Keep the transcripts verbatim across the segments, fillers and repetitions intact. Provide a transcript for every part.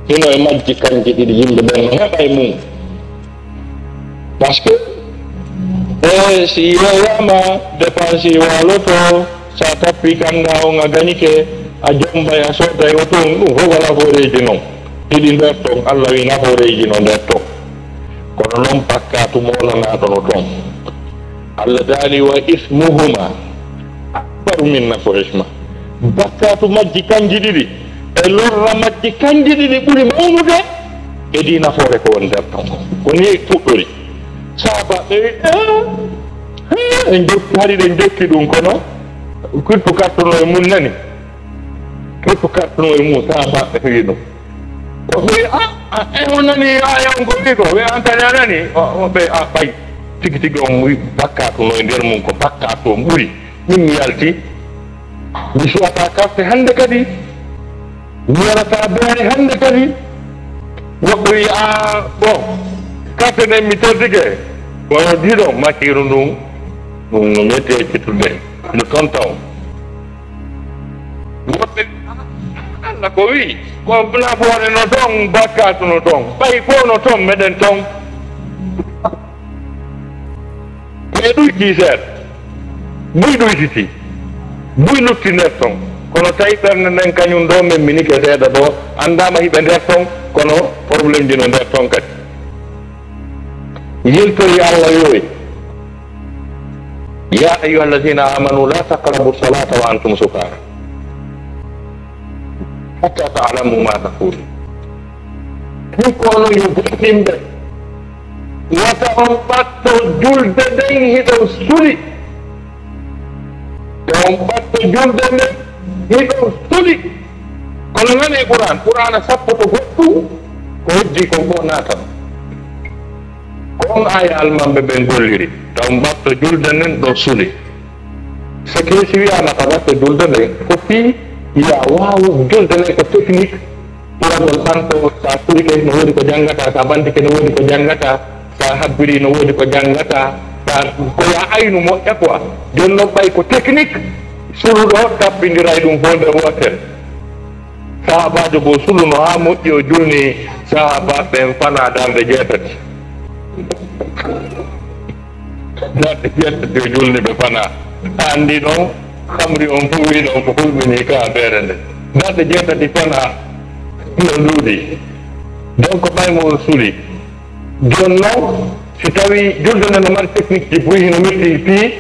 Hino e majji kanji ɗiɗi, yimɓe ɓen no heɓa e mum. Parce que, e si yeeyama dépense waaloto, sa tappi kanga on a gañike, a jombay a sooday o ton, ɗum fof ko nafooreeji non. Hiɗi nder ton, Allah wi nafooreeji no nder ton. Kono non bakkaatu moolanaaɗo no ton. Allah daali wa ismuhuma akbaru min nafihima. Bakkaatu majji kanji ɗiɗi e lorra majji kanji ɗiɗi ɓuri mawnude e di nafoore ko woni nder ton ko. Ko ni fuɗɗori. Saabaaɓe wi, "Eh, eh," en jokki, hari ɗen jokki ɗum, kono kirtu kartuno e mum nani. Kirtu kartuno e mum, saabaaɓe wi ɗum. O wi, "Ah, ah, eh, on nani aya on ko wi ko, wi an kadi a nani?" O, o ɓe, "Ah, ɓay. Tigi tigi on wi bakkaatu no e nder mum, ko bakkaatu on ɓuri. Min mi yalti. Mi suwata karte hannde kadi. Mi yarata beere hannde kadi." Woɓɓe wi, "Ah, bon, karte ɗen mi tottike." Kono diɗo makiru ndun, ɗum no metti e fittude. No tonta on. Woɓɓe, Allah ko wi, ko nafoore no ton, bakkaatu no ton. Ɓay ko no ton, meɗen ton. Mais ɗuyti seeɗa. Buy ɗuytiti. Buy lutti nder ton. Kono tawi ɓernde nden kañum ɗo, men minike seeɗa ɗo, anndaama hiɓe nder ton, kono problème ji no nder ton kadi. Yiltori Allah yowi. يا أيها الذين آمنوا لا تقربوا الصلاة وأنتم سكارى حتى تعلموا ما تقولون. Ɗum ko onon yo gomɗinɓe, wata on ɓatto julde nden hiɗon suli. Yo on ɓatto julde nden hiɗon suli. Kono nane Qur'an, Qur'ana sappo to goɗɗum, ko heddi kon ko naata. Ko on aya almanɓe ɓen golliri, taw mbatto julde nden ɗo suli. Seke si wiyaama ka mbatto julde nden, ko fii ya waawu julde nden ko technique, ɓuragol ɓanto, sa sulike no woodi ko janngata, sa ɓantike no woodi ko janngata, sa habbiri no woodi ko janngata, sa ko ya aynu moƴƴa quoi. Jooni non ɓay ko technique, suluɗo tappindiray ɗum fo nde wootere. Sahaabaajo goo suluno haa moƴƴi, o julni sahaabaaɓe ɓen fanaa darnde jeetati. Darnde jeetati o julni ɓe fanaa. A anndi non, hamri on fof wii ɗon ko hulɓinii ka beere nde. Darnde jeetati fanaa no luuɗi. Donc, ɓay mo o suli. Jooni non, si tawii julde nden no mari technique ji buy, hino metti fii,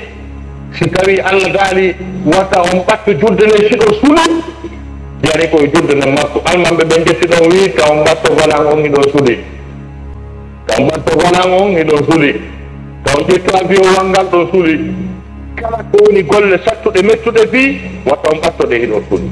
si tawii Allah daali, wata on ɓatto julde nden si ɗo suli, yani ko julde nden makko. Almanɓe ɓen ƴetti ɗon, wii, taw on ɓatto balan on hiɗon suli. Taw on ɓatto balan on hiɗon suli. Taw on ƴettu avion wanngal ɗon suli. Kala ko woni golle sattuɗe mettuɗe fii, wata on ɓatto ɗe hiɗon suli.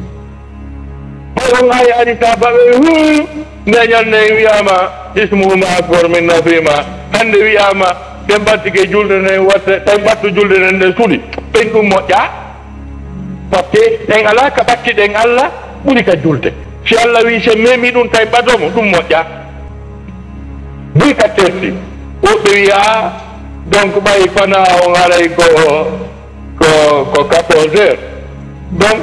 Ɓay on aya ari ta baɓe, huu, nde ñande wi'ama, "Ismuhuma akbar min nafihima." Hande wi'ama, "Ɗen ɓattike julde nden watte, ɗen ɓatto julde nden nde suli." Ɓen ɗum moƴƴa. Parce que ɗen ala ka ɓatti ɗen Allah ɓuri ka julde. Si Allah wi se memi ɗum tay ɓato mo, ɗum moƴƴa. Buy ka terti. Woɓɓe wi'a, donc ɓay fana on haray ko, ko, ko quatorze heures. Donc,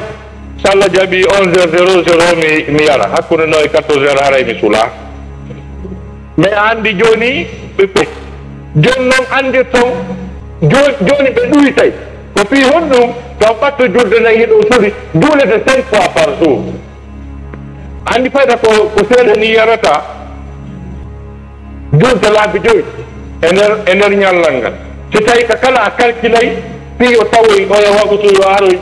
so Allah jaɓi onze heures zéro zéro mi, mi yara. Hakkunde no e quatorze heures haray mi sula. Mais a anndi jooni, ɓiɓɓe, jooni noon anndirton, jo-, jooni ɓe ɗuytay. Ko fii honɗum? Taw ɓatto julde nayi hiɗo suli, juulete cinq fois par jour. Anndi fayda ko, ko seeɗa ni yarata, julde laabi joyi e nder, e nder ñallal ngal. Si tawi ka kala a kalkilay, fii yo tawoy, oya waɓutu yo aroy,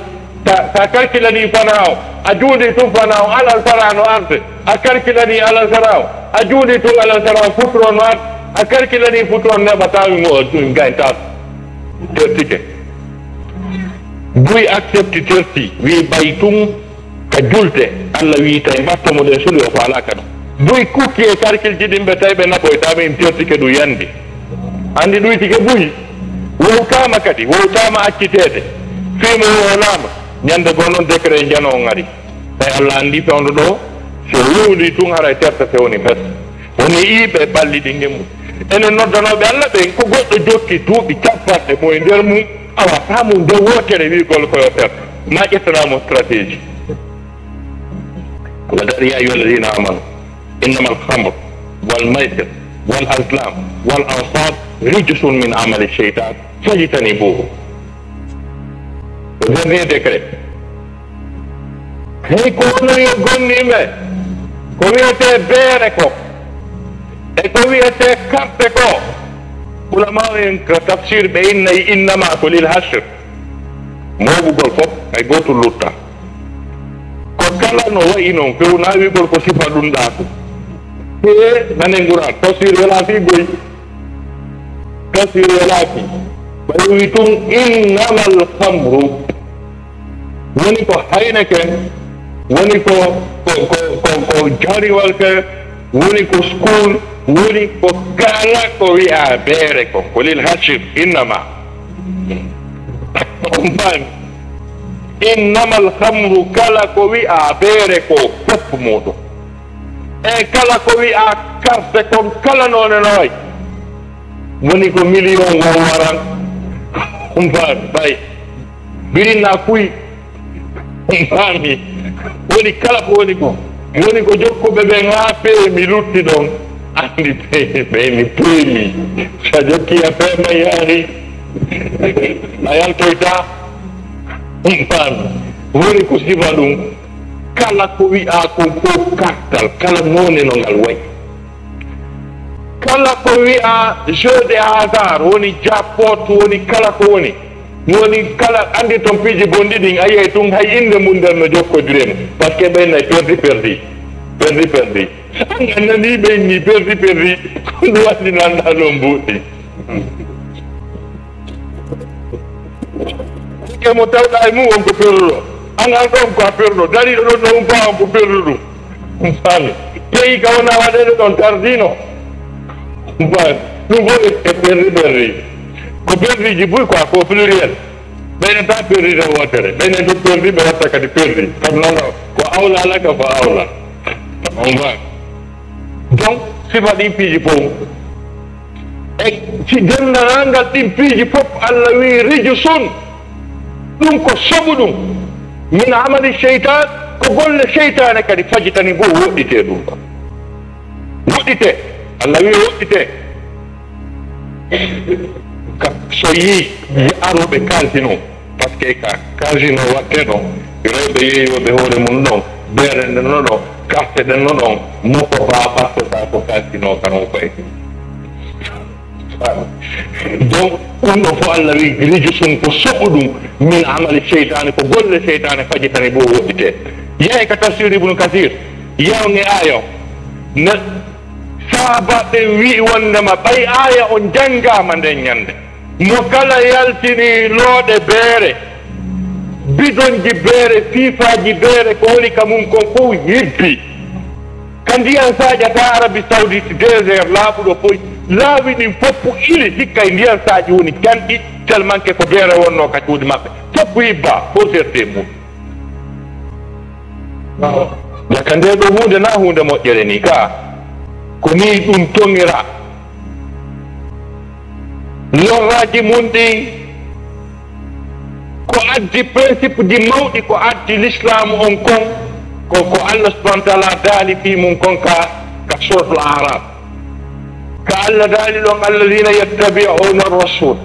sa, sa kalkilani fana o, a juuli tun fana o, alal sara no arde. A kalkilani alal sara o, a juuli tun alal sara o, futuro no arde. A kalkilani futuro neɓa tawi mo o tun gayta. Tertike. Buy accepti terti, wi bay tun ka julde, Allah wi tay mbatto mo ɗen suli o faalaka ɗum. Buy kukki e kalkilji ɗin ɓe tawi ɓe naɓoyta, min tertike ɗum yandi. Anndi ɗuytike buy, wowtaama kadi, wowtaama acciteede. Fii mo wowlaama, ñande goo noon décret jano on ari. Tawi Allah anndi fewndo ɗo, si o wowlii tun haray tertete woni fes. Woni iiɓe ɓalli ɗi ngimmu. Enen noddanooɓe Allah ɓen, ko goɗɗo jokki duuɓi cappanɗe mo e nder mum, awa faamu nde wootere wi'gol ko yo terto. Ma ƴettana mo stratégie. Wa dari ya ayyuhal ladina amanu. إنما الخمر والميسر والأزلام والأنصاب رجس من عمل الشيطان فاجتنبوه. Ko dernier décret. Hey, ko onon yo gomɗinɓe, ko wiyetee beere ko, e ko wiyetee karte ko, ulama en ko tafsir ɓe innay innama ko lil hashr. Mooɓugol fof, hay gooto lutta. Ko kala no wayi noon, fewnawigol ko sifa ɗum ɗaatu. He, nanen Qur'an, tafsir wela fii goy. Tafsir wela fii. Ɓay wi tun, innamal khamru. Woni ko Heineken, woni ko, ko, ko, ko, ko Johnny Walker, woni ko Skol, woni ko kala ko wi'a beere ko, ko lil hashr, innama. On faami? Innamal khamru, kala ko wi'a beere ko, kopp muɗum. E kala ko wi'a karte kon, kala noone no wayi. Woni ko million won waran. On faami? Ɓay. Birinna kuy. On faami? Woni kala ko woni ko. Woni ko jokkuɓe ɓen haa peemi lutti ɗon. Anndi peemi, peemi, peemi. Sa jokki a peema yaari. A yaltoyta. On faami? Woni ko sifa ɗum. Kala ko wi'a ko, ko kartal, kala noone no ngal wayi. Kala ko wi'a jeu de hasard, woni jackpot, woni kala ko woni. Woni kala, anndi ton piiji bonɗi ɗin, a yiyay tun hay innde mum nden no jokkodiri e mum. Parce que ɓen nay perdi, perdi, perdi, perdi. An a nanii ɓen ni perdi, perdi, ko ɗum waɗi no anndaa ɗon mbuuɗi. Ke mo tawɗa e mum on ko perduɗo. An an ɗon ko a perduɗo. Dariɗo ɗon no umpa on ko perduɗo. Faami? Peyi ka wona waɗede ɗon tardino. Faami? Ɗum fof e perdi perdi. Ko perdiji buy quoi, ko pluriel. Ɓeyna ta perdi tan wootere. Ɓeyna ɗum perdi ɓe watta kadi perdi. Kam noon ko awla laka fa awla. On faami? Donc, sifa ɗi piiji fof. E si denndaangal ɗin piiji fof, Allah wi'i, "Rijusun." Ɗum ko soɓu ɗum. Min amali seytaan, ko golle seytaane kadi fajitani fof woɗɗitee ɗum ɗon. Woɗɗitee. Allah wi'i woɗɗitee. Ka, so yii, yii arooɓe kaaltino. Parce que ka casino waɗte ɗo, rewɓe yeeyooɓe hoore mum ɗon, beere nden no ɗo, karte ɗen no ɗon, moko baa ɓattoɗaa ko casino kan o koye. Donc, ɗum ɗo fof Allah wi, rijusun ko soɓu ɗum, min amali seytaane, ko golle seytaane fajitani bo woɗɗite. Yahay ka tafsir Ibnu Kasir, yaw nge aayo. Ne, sahabaaɓe ɓen wi'i wondema ɓay aaya on janngaama nden ñannde. Mo kala yaltini looɗe beere, bidonji beere, fiifaaji beere, ko woni ka mum kon fof yibbi. Ka ndiyan saaƴata Arabie Saoudite, désert laaɓuɗo foy, laawi ɗin fof ili, hikka e ndiyan saaƴi woni canɗi, tellement que ko beere wonno ka cuuɗi maɓɓe. Fof yibba, fof serde mum. Jaka nde ɗo huunde na huunde moƴƴere ni ka. Ko ni ɗum toŋira. Lorraaji mum ɗin ko addi principe ji mawɗi ko addi l'islam on kon, ko, ko Allah subhanahu wa ta'ala daali fii mum kon ka, ka suratul A'raf. Ka Allah daali ɗon, "Alladhina yattabi'una ar-rasul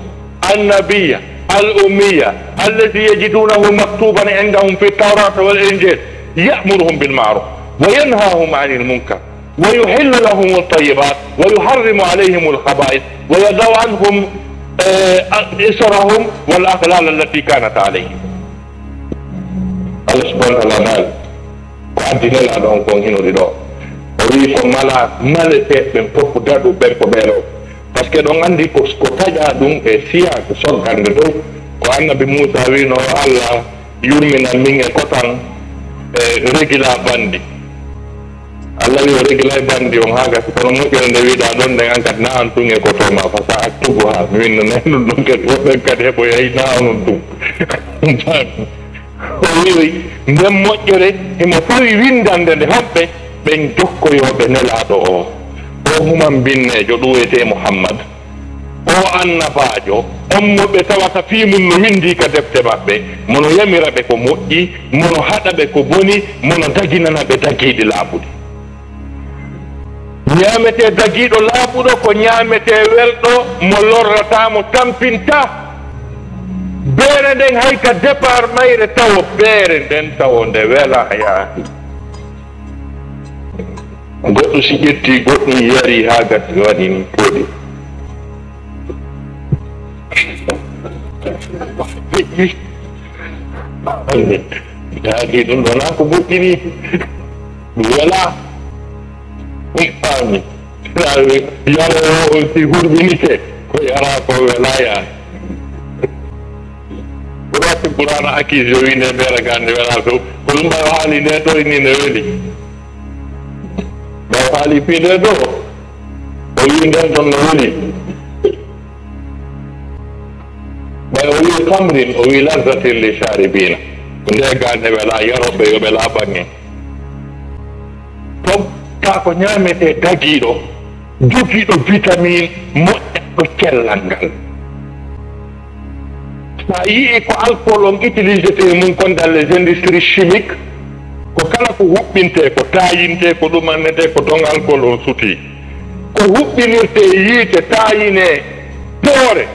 an-nabiyya al-ummiyya alladhi yajidunahu maktuban indahum fi at-tawrat wal injil ya'muruhum bil ma'ruf wa yanhahum 'anil munkar." ويحل لهم الطيبات ويحرم عليهم الخبائث ويضع عنهم، eh, إصرهم والأغلال التي كانت عليهم. Allah subhanahu wa ta'ala daali, ko addi nelaaɗo on kon hinori ɗo. O wi'i ko mala, maleteeɓe ɓen fof daɗu ɓen ko ɓee ɗo. Parce que ɗon anndi ko, ko taƴa ɗum e siya, ko soggande dow. Ko annabi Muusa wi'no, "Allah, yurminan min e kotan, e regila bandi." Allah wi o regilay bandi on haa gasi, kono moƴƴere nde wiɗa ɗon nden an kadi na an tun e koto ma, fa sa aktubu ha, mi winno nen ɗum ɗon kadi, woɓɓen kadi heɓoyay na onon tun. O wi'i nden moƴƴere himo fawi windande nde honɓe ɓen jokkoyooɓe nelaaɗo o. O human binneejo ɗum wiyetee Muhammad. O annabaajo, on mo ɓe tawata fii mum no winndii ka defte maɓɓe, mo no yamira ɓe ko moƴƴi, mo no haɗa ɓe ko boni, mo no daginana ɓe dagiiɗi laaɓuɗi. Ñaametee dagiiɗo laaɓuɗo ko ñaametee welɗo mo lorrataa, mo tampintaa. Beere nden hay ka départ mayre tawo beere nden tawo nde welaa yaahi. Goɗɗo si ƴetti goɗɗum yari haa gasi waɗi ni pooɗi. Feƴƴi. Yaadi ɗum ɗo naa ko moƴƴini. Ɗum welaa. Ɗum faami. Yaro o si hurɓinike. Ko yara ko welaa yaa. Ko ɗo si Qur'aana accuse o wiinde mbeera gande welaa few. Ko ɗum ɓay o haali nde to inni ne weli. Ɓay o haali piinde ɗo. O wi nden ɗon no weli. Ɓay o wi kamrin, o wi lazzatin li sharibina. Nde gande welaa yarooɓe yo ɓe laaɓange. Ɗum taa ko ñaametee dagiiɗo, jogiiɗo vitamine, moƴƴaɗo cellal ngal. Sa yi'i ko alcool on utilisete e mum kon dans les industries chimiques, ko kala ko huɓɓinte, ko taayinte, ko ɗumannete, ko ton alcool on suti. Ko huɓɓinirte e yiite, taayine, poore,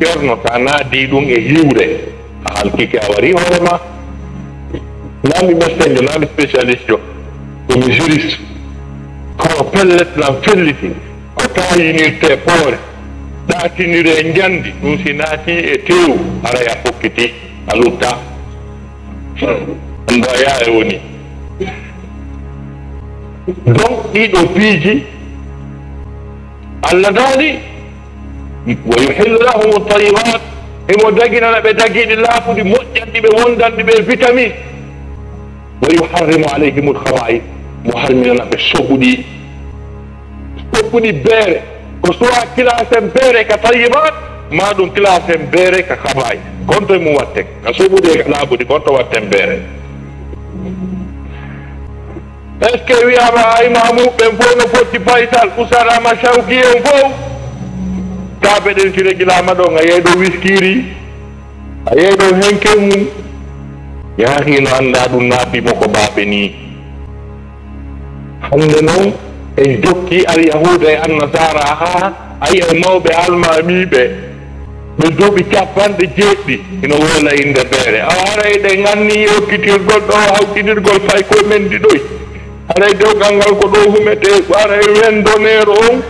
Ceerno, sa naadi ɗum e hiwre, a halkike, a wari hoore ma. Naa mi médecin jo, naa mi spécialiste jo, ko mi juriste. Kono pellet lan felliti, ko taayinirte poore, ɗaatiniree njandi, ɗum si naati e teewu, haray a fokkiti, a lutta. Mbayaa e woni. Donc, ɗiɗo piiji, Allah daali, "Wa yuhillu lahum at-tayyibat", himo daginana ɓe dagiiɗi laaɓuɗi, moƴƴanɗi ɓe, wondanɗi ɓe vitamine. "Wa yuharrimu alayhim al-khaba'ith", mo harminana ɓe soɓuɗi, soɓuɗi beere. Ko soit classen beere ka tayyibat, maa ɗum classen beere ka khaba'ith. Konto e mum watten. Ka soɓuɗi e ka laaɓuɗi, konto watten beere. Est-ce que wiyaama a imaamu ɓen fof no fotti Faysal, Oustaz Ahmad Shawki en fof? Taaɓe ɗen si regilaama ɗon, a yeey ɗo wiskiiri, a yeey ɗo henke mum. Yaahi no anndaa ɗum naati mo ko baaɓe nii. Hannde noon en jokki Alyahuuda e Annasaara haa a yi'ay mawɓe almaamiiɓe ɓe duuɓi capanɗe jeeɗiɗi ina woola innde beere. Awa haray ɗe nganni yewtitirgol ɗo hawtitirgol fay ko men ɗiɗoy. Haray dewgal ngal ko ɗo humetee, haray wendoneero on.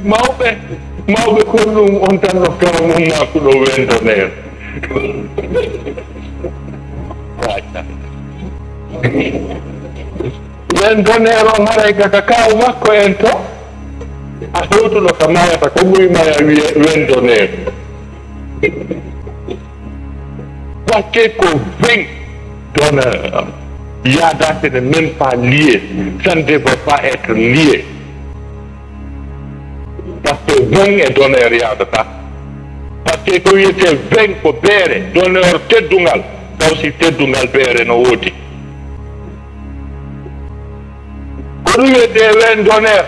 Mawɓe, mawɓe kon ɗum on tan no kala mum ma ko ɗo wendoneero. Wendoneero on haray kaka kaaw makko en to, a hewtuɗo ka mayata, ko ɓuri maya wiye wendoneero. Parce que ko vingt donneurs, yaada, ce n'est même pas lié, ça ne devrait pas être lié. Parce que vingt e donneur yaadata. Parce que ko wiyetee vingt ko beere, donneur teddungal, taw si teddungal beere no woodi. Ko ɗum wiyetee vingt donneur.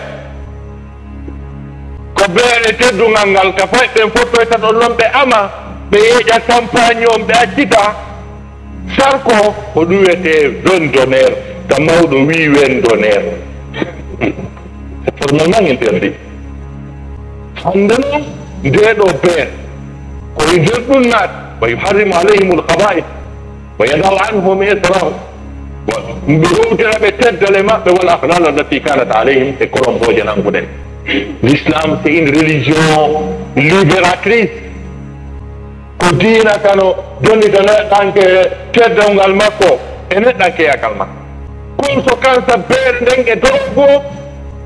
Ko beere teddungal ngal, ka fay ɓen fof toyta ɗon non ɓe ama, ɓe yeeƴa campagne on, ɓe accita. Sarko ko ɗum wiyetee vingt donneur, ka mawɗo wii vingt donneur. C'est formellement interdit. Hannde noon, ndee ɗoo beere, ko e nder ɗum naati, "Wa yuharrimu alayhimul khaba'ith, wa yada'u anhum israhum." Bon, mi hewtira ɓe teddale maɓɓe, "wal aghlal allati kanat alayhim", e kolombooje nanguɗen. L'islam, c'est une religion libératrice. Ko diina kano donnita neɗɗanke teddungal makko e neɗɗankeyaagal makko. Kono so kansa beere nden e dorogo,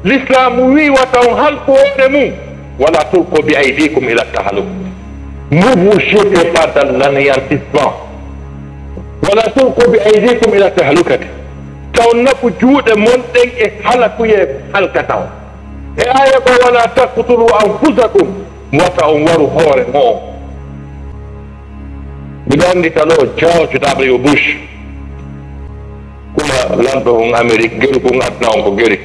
l'islam wii wata on halku hoore mum. "Wala tulqu bi aydikum ila tahaluka." Ne vous jetez pas dans l'anéantissement. "Wala tulqu bi aydikum ila tahlukati." Taw naɓu juuɗe mon ɗen e halakuyee halkata on. E aaya ko, "Wala taqtulu anfusakum." Wata on waru hoore mon. Miɗo anndi kala o George W Bush, kuma lanɗo on Amérique, geru kun aduna on ko geri.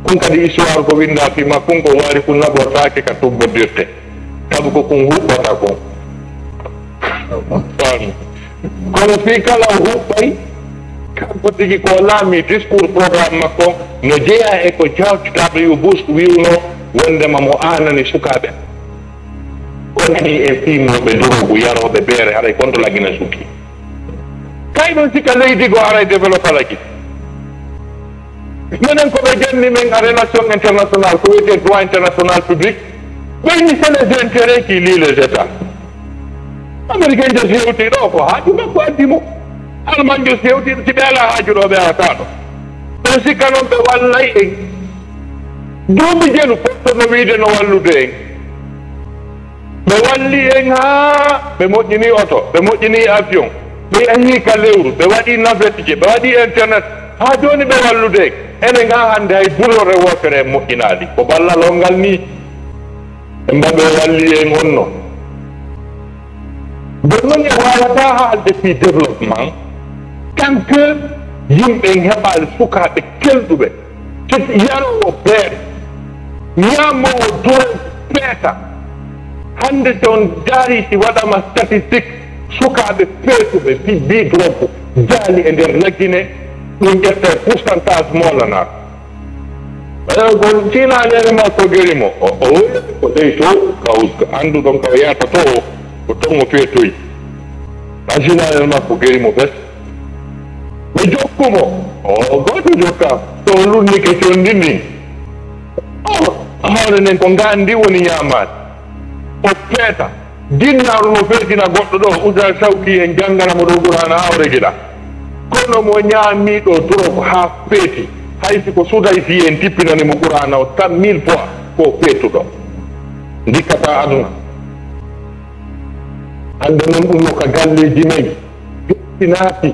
Kun kadi histoire ko winnda fi makkun ko waari kun naɓortaake ka tubbodirte. Sabu ko kun huɓɓata kun. Faami. Kono fii kala o huɓɓay, Kanko tigi ko laami discours programme makko no jeyaa e ko George W Bush wi'uno wondema mo aanani sukaaɓe. Ko nani en fiimooɓe durogu yarooɓe beere haray konto lagina sukki. Kay ɗon sika leydi go haray développé lagi. Menen ko ɓe janni men a relation international ko wiyetee droit international public. Ɓeyni c'est les intérêts qui lient les états. Américain jo si hewti ɗo ko haaju makko addi mo. Alman jo si hewti si ɓe ala haaju ɗo ɓe arata ɗo. Ɗon sikka noon ɓe wallay en. Duuɓi jelu fof no wiide no wallude en. Ɓe walli en haa ɓe moƴƴini oto, ɓe moƴƴini avion, ɓe yahi ka lewru, ɓe waɗi navette je, ɓe waɗi internet. Haa jooni ɓe wallude en. Enen haa hannde hay bulore wootere en moƴƴinaali. Ko ballal on ngal nii. Ɓe mbaɗo walli en on non. Nden noon en waawataa haalde fii développement tant que yimɓe en heɓaali sukaaɓe kelɗuɓe, tati yaroowo beere, ñaamoowo doro peeta. Hannde so on ndaari si waɗama statistique sukaaɓe peetuɓe fi mbii drogue jaali e nder Lagine, ɗum ƴettee pourcentage moolanaa. Eyi, ko sinaneere makko geri mo. O, o, ko dey to, kaw, annduɗon kaw yahata to, ko ton o feetoyi. A sinaneere makko geri mo bes. Ɓe jokku mo. O, gooto jokka. To lunnike condi ndin. O, hoore nden ko ngaandi woni ñaamaade. O peeta. Jinnaaru no feetina goɗɗo ɗo, Usa Sawki en janngana mo ɗo Qur'aana haa o regila. Kono mo ñaamiiɗo drogue haa feeti, hay si ko Sudaysi en tippinani mo Qur'aana o cent mille fois, ko feetuɗo. Ndikkataa aduna. Hannde noon ɗum no ka galleeji men, jottinaaki.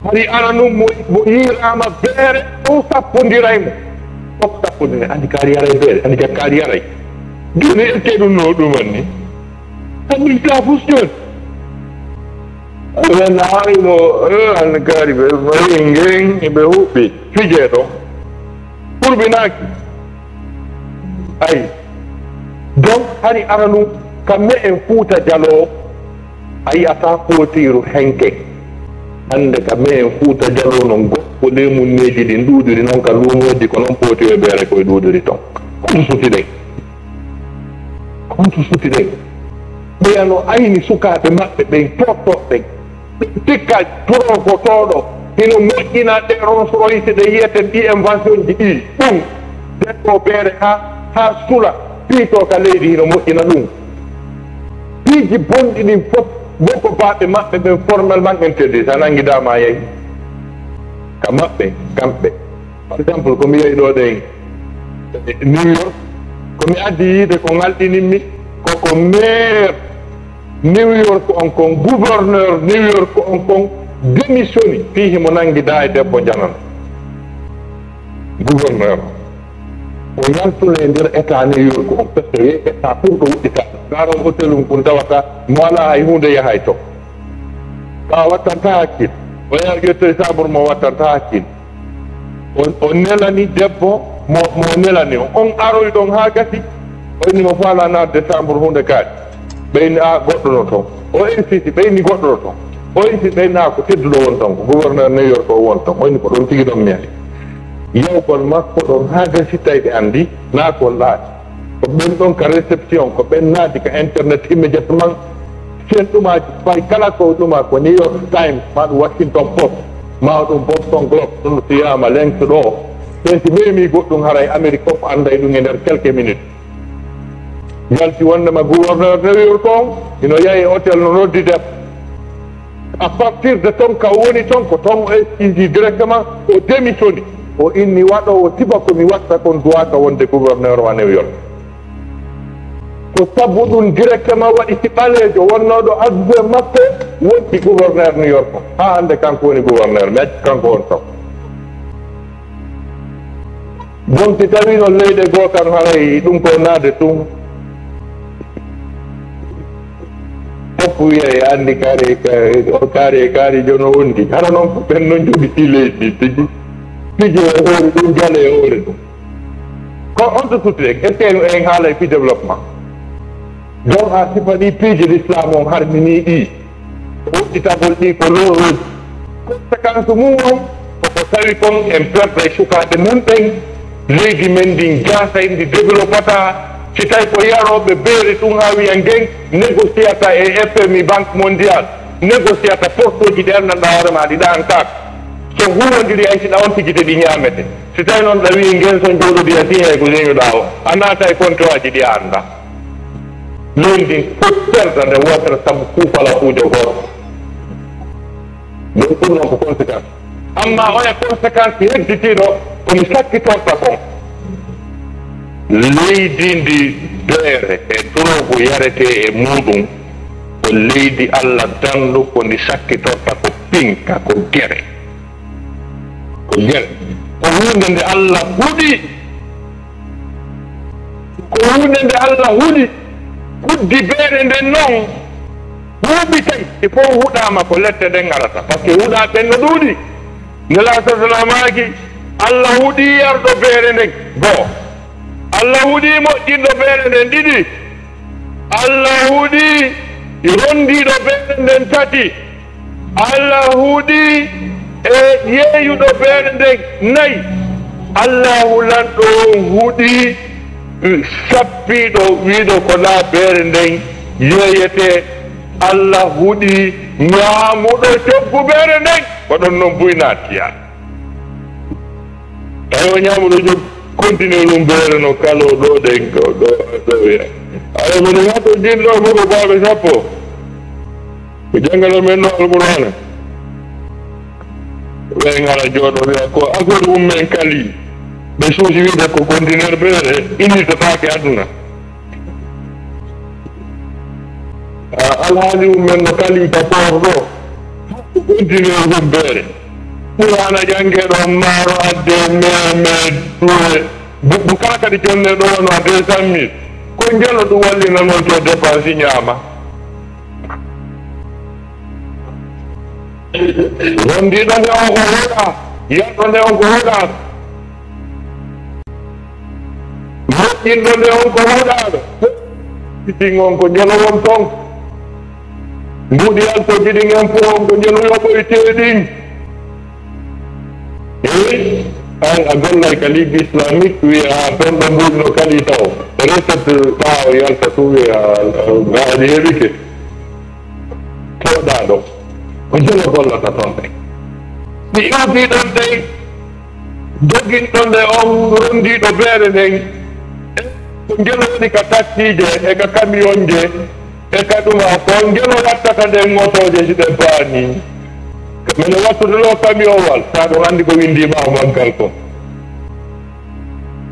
Hari ara ɗum mo, mo yiiraama beere, o sappondiray mo. Fof sappondiray, anndi kaari yaray beere, anndi ka kaari yaray. Jooni, est-ce que ɗum no ɗum anni? Anndi ka fus jooni. Ɓe naari mo, eh, anndi kaari ɓe, ɓe ngen, ɓe huɓɓi, fijee ɗo. Kurbinaaki. Ayi. Donc, hari ara ɗum, ka me'en Fuuta Jaloo, a yi'ataa pootiiru henke. Hannde ka me'en Fuuta Jaloo non, goppo leemunneeji ɗin ɗuuɗiri non ka luumooji, ko non pootiiru e beere koy ɗuuɗiri ton. Honto suti ɗen? Honto suti ɗen? Ɓeya no ayni sukaaɓe maɓɓe ɓen, toottooɓe ɓen. Tikka torokotooɗo hino moƴƴina ɗe Rolls Royce ɗe yiyeten ɗi invention ji ɗi. Ɗum debbo beere haa, haa sula, piitoo ka leydi hino moƴƴina ɗum. Piiji bonɗi ɗin fof, woko baaɓe maɓɓe ɓen formellement interdit, sa nangi dama yehi. Ka maɓɓe, kamɓe. Par exemple, ko mi yehi ɗo ɗen New York, ko mi addi yiide ko ngalɗinimmi, ko ko maire New York on kon, gouverneur New York on kon démissioni, fii himo nangi da e debbo janano. Gouverneur. O yaltuna e nder état New York on, parce que état ɓurɗo wuɗɗita. Ndaaro hotel um kun tawata mo alaa hay huunde yahay to. Ka o wattantaa hakkil. O yaha ƴettoy chambre mo wattantaa hakkil. O, o nelani debbo mo, mo nelani o. On aroy ɗon haa gasi. O inni mo faalaa naatde chambre huunde kaari. Ɓe inni, "A, goɗɗo no ton." O insiste, ɓe inni, "Goɗɗo no ton." O insiste, ɓe inni, "A, ko tedduɗo won ton, ko gouverneur New York o won ton." O inni, "Ko ɗon tigi ɗon mi ari." Yawgol makko ɗon haa gasi tawi ɓe anndi naa ko laaci. Ko ɓen ɗon ka réception, ko ɓen naati ka internet immédiatement. Sen ɗumaaji fay kala ko ɗuma ko New York Times, maa ɗum Washington Post, maa ɗum Boston Globe, ɗum si wiyaama Lenks ɗo. Sen si meemii goɗɗum haray Amérique fof annday ɗum e nder quelques minutes. Yalti wondema gouverneur New York on, hino yahi e hôtel no noddi debbo. À partir de ton ka o woni ton, ko ton o excusii directement, o démissioni. O inni waɗoowo sifa ko mi watta kon duwaaka wonde gouverneur wa New York. Ko sabu ɗum directement waɗi si ɓaleejo wonnooɗo adjoint makko wondi gouverneur New York. Haa hannde kanko woni gouverneur, mi acci kanko on ton. Bon, si tawii noon leyɗe goo kan haray ɗum ko naade tun. Fof wiya e anndi kaari, kaari, kaari, kaari jono wondi. Hara noon ko ɓen noon jogiti leydi tigi. Tigi e hoore ɗum, jale e hoore ɗum. Ko on to sutti rek, est-ce que en haalay fii développement? Donc, a sifa ɗi piiji l'islam on harminii ɗi, woɗɗitagol ɗi ko lowol. Conséquence mum on koko tawi kon en perday sukaaɓe mun ɓen, leydi men ndin jaasay ndi développata. Si tawi ko yarooɓe beere tun haa wiya ngen négociata e F M I, Banque Mondiale, négociata poste uji ɗi anndanɗaa hoore maa ɗi ɗaantaaka, so huuwondiri hay si ɗa on tigi de ɗi ñaamete. Si tawi noon ɗa wi'i ngen so jooɗodi a siñay ko siñuɗaa o, a naatay kontowaji ɗi a anndaa. Leydi ndin fof perda nde wootere sabu kuufala kuujo gooto. Ɗum ɗum noon ko conséquence. Amma oya conséquence hedditiiɗo ko mi sakkitorta kon. Leydi ndi beere e drogue yaretee e muuɗum ko leydi Allah dandu ko ndi sakkitorta ko pinka, ko gere. Ko gere. Ko huunde nde Allah huɗi. Ko huunde nde Allah huɗi. Huddi beere nden noon huuɓi tawi. Si fof huɗaama ko lette ɗen ngarata. Parce que huɗaaɓe ɓen no ɗuuɗi. Nelaaɗo sallallahu alaihi wasallam maaki, Allah huɗi yarɗo beere nden. Goo. Allah huɗi moƴƴinɗo beere nden. Ɗiɗi. Allah huɗi rondiiɗo beere nden. Tati. Allah huɗi e yeeyuɗo beere nden. Nayi. Allahu lanɗo on huɗi sappiiɗo wiiɗo ko naa beere nden yeeyete. Allah huɗi ñaamuɗo coggu beere nden. Ko ɗon non buy naatiya. Tawi o ñaamuɗo coggu, continue ɗum beere no kalo ɗo ɗen ko ɗo, ɗo wiya. Ayo, moni haa to jinɗo mo ko baaɓe sappo. Ko janngano men no Alqur'aana. Ɓe ngara jooɗo wiya ko affaire mum men kali. Ɓe suusi wiide ko conteneur beere innitotaake aduna. Ah, alhaali mum men no kali ka port ɗo. Conteneur mum beere. Qur'aana jannge ɗo, maaro adde, meme, duwe. Buɓɓu kala kadi jonne ɗo wano deux cent mille. Ko njelo ɗum wallina noon to dépense ñaama. Rondiiɗo nde on ko huɗa, yarɗo nde on ko huɗa. Moƴƴinɗo nde on ko huɗaaɗo. Sitin on ko njelo won toon. Mbuuɗi yaltooji ɗin en fof on ko njelo yoɓoytee ɗin. Eyi, an a gollay ka Ligue Islamique, wiya toon ɗo mbuuɗi no kali taw. Recette ɓaawo yalta tun wiya, uh, ngaari heɓike. Tooɗaa ɗo. Ko njelo gollata toon ɗen. Mi iwtii ɗon tawi doginɗo nde on rondiiɗo beere nden. Ko njelo woni ka taksiije e ka kamiyonje e ka ɗuma. Ko njelo wattata nden motooje si ɗe paani. Mino wattude ɗo kamiyowal. Taa ɗum anndi ko winndii ɓaawo maggal ko.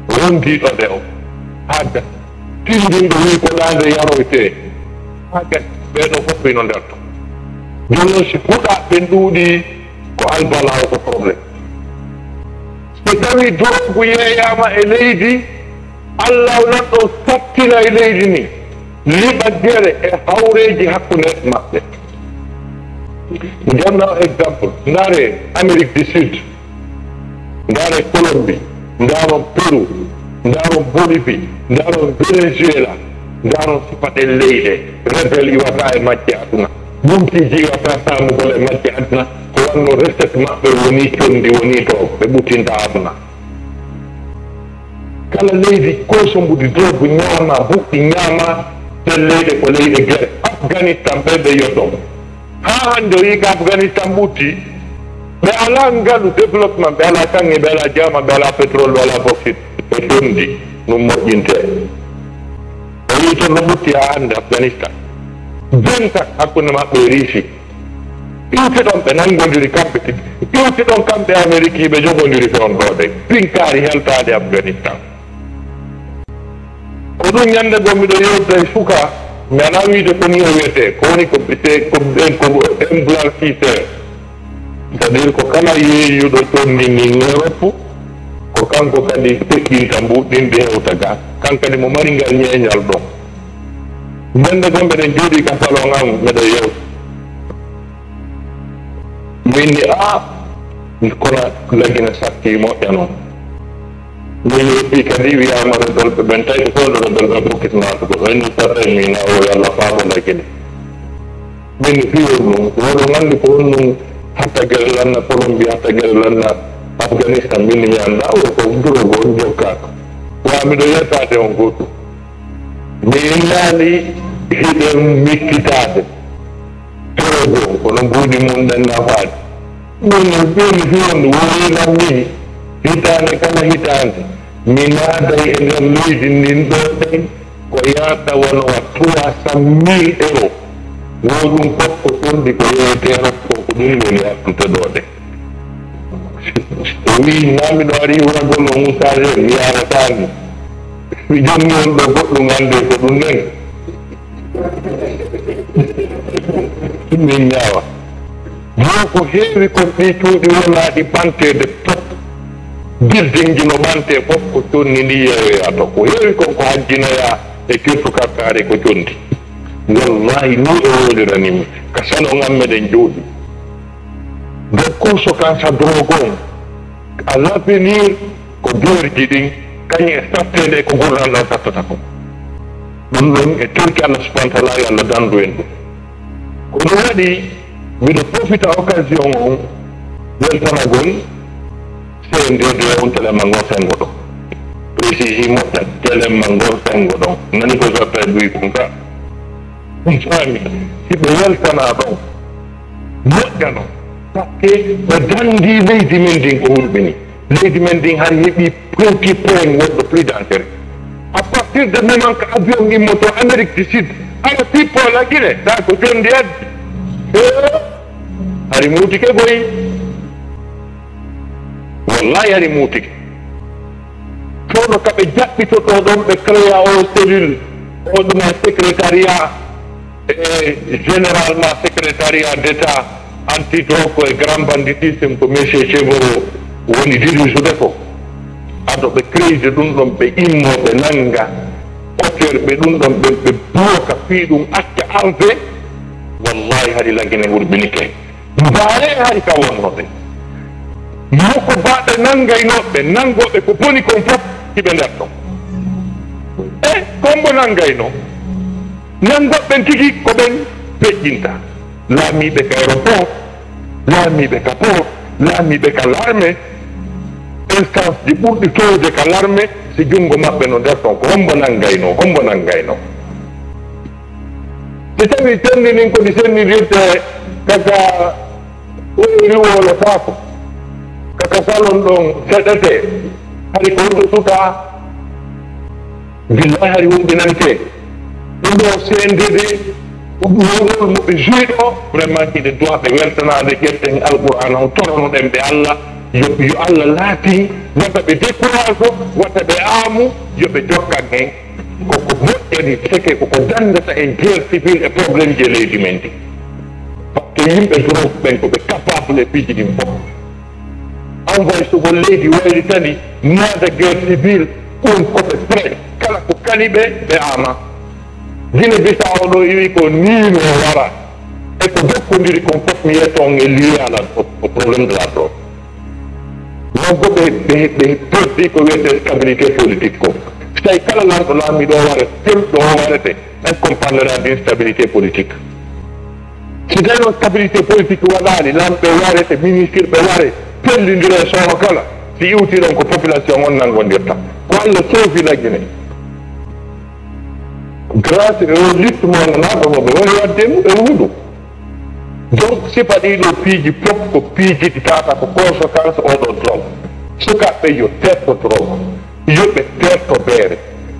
Rondiiɗo nde on. Haa ga-, tinndinɗo wii ko ɗaande yaroytee. Haa ga-, ɓee ɗoo fof hino nder ton. Jooni noon, si huɗaaɓe ɓen ɗuuɗii, ko albalaawo, ko problème. So tawii drogue yeeyaama e leydi, Allahu lanɗo sattina e leydi ndin, liɓa gere e hawreeji hakkunde maɓɓe. Njanna exemple, ndaare Amérique du Sud, ndaare Colombie, ndaaron Pérou, ndaaron Bolivie, ndaaron Venezuela, ndaaron sifa ɗen leyɗe, rebel iwata e majje aduna, yumtiiji iwata saamugol e majje aduna, ko wanno recette maɓɓe woni conndi, woni to ɓe ɓuttinta aduna. Kala leydi, kosombudi, drogue ñaama, buɗɗi ñaama, ɗen leyɗe ko leyɗe gere. Afghanistan, ɓe ɓe yotto. Haa hannde o yii ko Afghanistan ɓutti, ɓe alaa ngalu développement, ɓe alaa kaŋŋe, ɓe alaa jaama, ɓe alaa pétrole, ɓe alaa bauxite, ɓe conndi, ɗum moƴƴinte. O yii toon no ɓutti haa hannde Afghanistan. Bentak hakkunde maɓɓe e Riisi. Iwti ɗon ɓe nanngondiri kamɓe tigi. Iwti ɗon kamɓe Ameriki ɓe jogondiri fewndo ɗen. Pinkaari heltaade Afghanistan. Ko ɗum ñannde goo miɗo yewta e suka, mi alaa wiide ko nii o wiyetee, ko woni ko ɓe-, ko ɓen ko un blanchisseur. C'est-à-dire ko kala yeeyuɗo conndi ndin Europe, ko kanko kadi feƴƴinta mbuuɗi ɗin ɗi hewta ga. Kan kadi mo mari ngal ñeeñal ɗon. Nden goo miɗen jooɗii ka salon an, miɗen yewta. Min ni, "Ah, kono Lagine satti moƴƴa noon." Min yeeɓi kadi wiyaama rebelɓe ɓen, tawi ko rebelɓe ɓen pokkiti naatugol. Ɓen ni satta min na o yo Allah faabo Lagine. Min ni fii on ɗum, woɗon anndi ko on ɗum hatta Taggere lanna Colombia, taggere lanna Afghanistan, min mi anndaa, o ko drogue on jokkaaka. Wa miɗo yettaade on gooto. Mi innaali hiɗen miccitaade drogue on, kono mbuuɗi mum ɗen nafaade. Ɗum no ɗum fiyon worilam ni hitaande kala hitaande. Mi naaday e nder leydi ndin ɗo ɗen ko yaata wano trois cent mille euros. Wo ɗum fof ko ɗum ɗi ko yewetee fof ko ɗum woni addude ɗo de. O wii, "Naa miɗo ari wuragol o Moussa Dieng, mi yaarataa ni. Mi jonni on ɗo goɗɗum annde ko ɗum nen." Min ñaawa. Yo ko heewi kon ɗi cuuɗi wonaaɗi ɓanteede fof. Building ji no ɓantee fof ko conni ndi yeeyoyaa to. Ko heewi kon ko hajjinoyaa e kirtu kartaare ko condi. Wallahi, ni o woliranimi. Ka salon am meɗen jooɗi. Donc, conséquence à drogue on, à l'avenir, ko doorji ɗin, kañum e satteende e ko gurdam ɗam sattata ko. Ɗum ɗon e torki Allah subhanahu wa taala, yo Allah dandu en ɗum. Ko ɗum waɗi, miɗo profita occasion on, weltanagol C N D D on télé ma ngol sengo ɗon. Précise moƴƴa télé ma ngol sengo ɗon. Nani ko Zappel Guy Kunta? On faami, si ɓe weltanaa ɗon, moƴƴano. Parce que ɓe danndi leydi men ndin ko hulɓini. Leydi men ndin hari heɓi petit point wonɗo plus dangereux. À partir de moment que avion immoto Amérique du Sud, ara sippo la Guinée, ta ko jondi addi. Eh, hari muutike goyi. Wallahi hari muutike. Kono ka ɓe jaɓɓitotoo ɗon, ɓe créa o cellule, o ɗum e secrétariat, e généralement secrétariat d'État anti-drogue et grand banditisme ko monsieur Chevreau woni dirisude ko. Ado ɓe créide ɗum ɗon, ɓe immo, ɓe nannga auteur ɓe ɗum ɗon, ɓe, ɓe bloka fii ɗum acca arde. Wallahi hari lagine hurbinike. Mbaare hari ka wonnode. Mo ko baɓe nangaynoɓe, nangoɓe ko boni kon fof, hiɓe nder ɗon. E kombo nangayno. Nangoɓe tigi ko ɓen feƴƴinta. Laamiɓe ka aéroport, laamiɓe ka port, laamiɓe ka l'armée, instance ji ɓurɗi towde ka l'armée, si junngo maɓɓe no nder ɗon, ko hombo nangayno, hombo nangayno. Si tawi senndi ndin ko ndi senndirte kaka woni riwolo faako, kaka salon ɗon seɗete, hari ko honto sutaa? Billahi hari wonɓinante. Ɗum ɗo C N D D, ɗum ɗo rôle mo ɓe joué ɗo, vraiment hiɗe doit ɓe weltanaade ƴetten Alqur'aana o toronoɗen ɓe Allah, yo, yo Allah laatin, wata ɓe décourage o, wata ɓe aamu, yo ɓe jokkan heen. Koko moƴƴani, seke koko danndata en guerre civile e problème ji e leydi men ndi. Parce que yimɓe drogue ɓen ko ɓe capable e piiji ɗin fof. Envoyé sugol leydi wayli tani, naada guerre civile, ɗum ko ɓe prêt. Kala ko kani ɓe, ɓe ama. Guinée Bissau ɗo iwi ko nii no wara. E ko jokkondiri kon fof mi yetto on e lié à la, au, au problème de la drogue. Donc ɓe, ɓe, ɓe perdi ko wiyetee stabilité politique ko. Si tawi kala lanɗo laamiɗo o warete, pelɗo o warete, est-ce qu'on parlera d'une stabilité politique? Si tawi noon stabilité politique waɗaali, laamɓe warete, ministre ɓe ware, pellindire soono kala, si iwti ɗon ko population on nanngondirta. Ko Allah soofi Laggine. Grâce e o lutte mo nanaɗo mo ɓe woni waɗde e huɗo. Donc, sifa ɗiɗo piiji fof ko piiji ɗi tawata ko conséquence oɗo drogue. Sukaaɓe yo terto drogue, yo ɓe terto beere,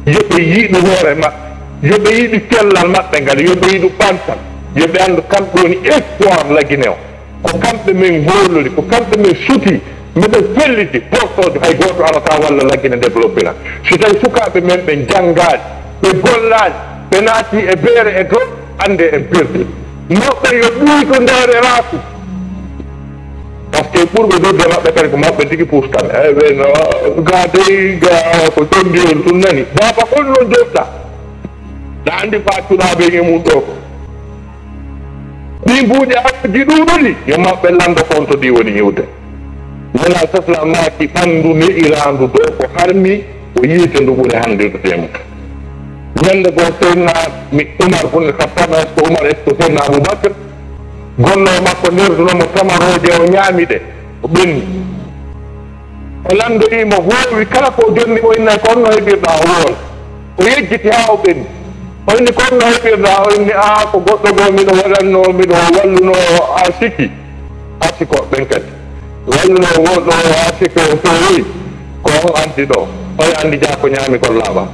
yo ɓe yiɗu hoore maɓɓe, yo ɓe yiɗu cellal maɓɓe ngal, yo ɓe yiɗu ɓantal, yo ɓe anndu kamɓe woni espoir Laggine o. Ko kamɓe min hoolori, ko kamɓe min suti, miɗen felliti portoojo hay gooto alata walla Laggine développé na. Si tawi sukaaɓe men ɓe njanngaali, ɓe gollaali, ɓe naati e beere e dow, annde en perdi. Mawɓe yo ɗuyto nder e raasu. Parce que ɓurɓe dudde maɓɓe kadi ko mawɓe tigi puustan. Eyi, ɓe no, ga dey, ga ko condiwol tun nani. Baaba, hol non jooɗɗa? Na anndi fa cuɗaaɓe e mum ɗo ko. Ɗi mbuuɗi awdi ɗuuɗuɗi, yo mawɓe lanndo ko on to ɗi woni iwde. Nela sasla maaki ɓanndu ne'iraandu dow ko harmi, ko yiite ndu ɓuri hanndirde e mum. Ñannde goo Seydina mi Umar bun Khattab, est-ce que Umar, est-ce que Seydina Abubakar? Gonno e makko nerduno mo tamarooje, o ñaami ɗe, o ɓenni. O lanndoyii mo, voowi kala ko o jonni, o inni ko honno heɓirɗaa o woona. O yejjiti haa o ɓenni. O inni ko honno heɓirɗaa, o inni aa ko goɗɗo goo miɗo waɗannoo, miɗo wallunoo arsiki, arsikooɓe ɓen kadi. Wallunoo goɗɗo o arsiki o feewi, ko on addi ɗoo. Oya anndi jaa ko ñaami kon laaɓaa.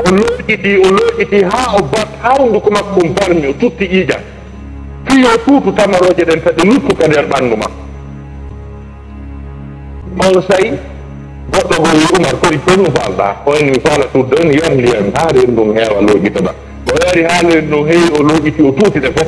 O looƴiti, o looƴiti haa o bat, haa hunnduko makko barmi, o tutti ƴiiƴan. Fii yo tuutu tamarooje ɗen, taƴa luttu ka nder ɓanndu makko. On say, goɗɗo goo wi'i Umar, ko honno faalɗaa? O inni mi faala tuddo, o inni yar ndiyan haa reedu ndun heewa, looƴitoɗaa. O yari haa reedu ndun heewi, o looƴiti, o tuuti ɗe fof.